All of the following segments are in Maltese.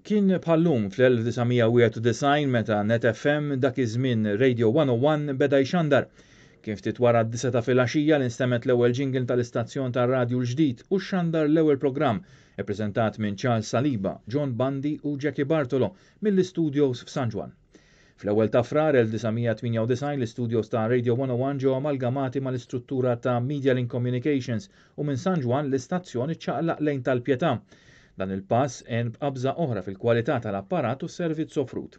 Kien bħal-lum fl-1991 meta Net FM, dak iż-żmien Radio 101, beda jxandar. Kien ftit wara d-disgħa ta' filgħaxija li nstemgħet l-ewwel jingle tal-istazzjon tar-radju l-ġdid u xxandar l-ewwel programm, ippreżentat minn Charles Saliba, John Bundy u Jackie Bartolo mill-istudios f'San Ġwann. Fl-ewwel ta' Frar 1998 l-istudios ta' Radio 101 ġew amalgamati mal-istruttura ta' Medialink Communications u minn San Ġwann l-istazzjon iċċaqlaq lejn Tal-Pietà. Dan il-pass għen b'qabża oħra fil-kwalità tal-apparat u s-servizz offrut.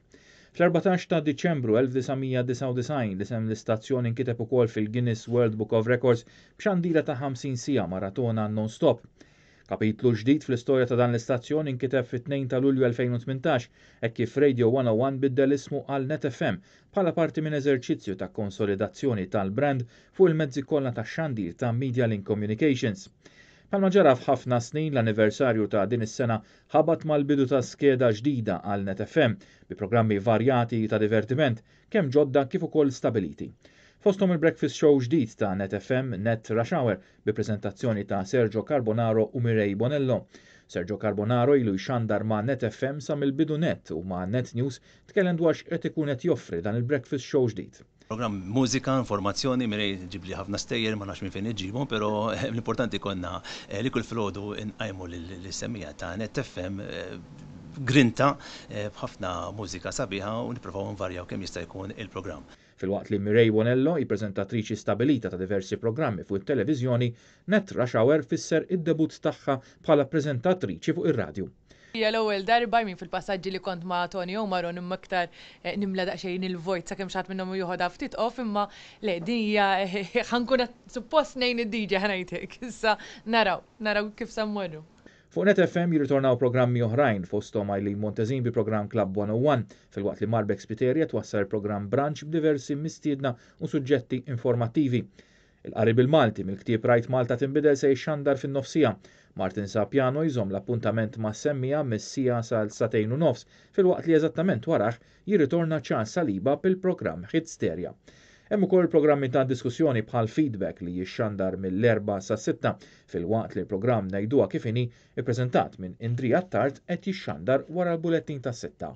Fl-14 ta' Diċembru 1999 l-isem l-istazzjon inkiteb ukoll fil-Guinness World Book of Records b'xandira ta' 50 siegħa maratona non-stop. Kapitlu ġdid fl-istorja ta' dan l-istazzjon inkiteb fit-2 ta' Lulju 2018 hekk kif Radio 101 biddel ismu għal Net FM bħala parti minn eżerċizzju ta' konsolidazzjoni tal-brand fuq il-mezzi kollha tax-xandir ta' Medialink Communications. Bħalma ġara f'ħafna snin, l-anniversarju ta' din is-sena ħabat mal-bidu ta' skeda ġdida għal Net FM bi programmi varjati ta' divertiment, kemm ġodda kif ukoll stabiliti. Fosthom il-breakfast show ġdid ta' Net FM, Net Rush Hour, bi preżentazzjoni ta' Sergio Carbonaro u Mireille Bonello. Sergio Carbonaro ilu jxandar ma' Net FM sa mill-bidu nett u ma' Net News tkellem dwar x'qed ikun qed joffri dan il-breakfast show ġdid. Programm mużika, informazzjoni, Mireille ġġibli ħafna stejjer, ma nafx minn fejn iġġibhom, però l-importanti konna li kull filgħodu nqajmu lis-semmiegħa ta' Net FM grinta b'ħafna mużika sabiħa u nipprovaw nvarjaw kemm jista' jkun il-programm. Filwaqt li Mireille Bonello hi preżentatriċi stabilita ta' diversi programmi fuq it-televiżjoni, Net Rush Hour fisser id-debutt tagħha bħala preżentatriċi fuq ir-radju. Hija l-ewwel darba, I mean fil-passat ġieli kont ma' Tony u Maron imma iktar nimla daqsxejn il-vojt sakemm xi ħadd minnhom joħodha ftit off imma le din hija ħa nkun qed suppost ngħin id-DJ ħa ngħid hekk. Issa naraw, naraw kif se mmorru. Fuq Net FM jirritornaw programmi oħrajn fosthom Eileen Montesin bi programm Club 101 filwaqt li Marbeck Spiteria twassal il-programm Brunch b'diversi mistiedna u suġġetti informattivi. Il-qari bil-Malti mill-ktieb Rajt Malta Tinbidel se jixxandar fin-nofsiegħa. Martin Sapiano jżomm l-appuntament mas-semmiegħa mis-siegħa sal-sagħtejn u nofs filwaqt li eżattament warah jirritorna Charles Saliba bil-programm Hitsteria. Hemm ukoll programmi ta' diskussjoni bħal Feedback li jixxandar mill-Erbgħa sas-Sitta filwaqt li l-programm Ngħiduha Kif Inhi ippreżentat minn Indri Attard qed jixxandar wara l-bulettin tas-sitta.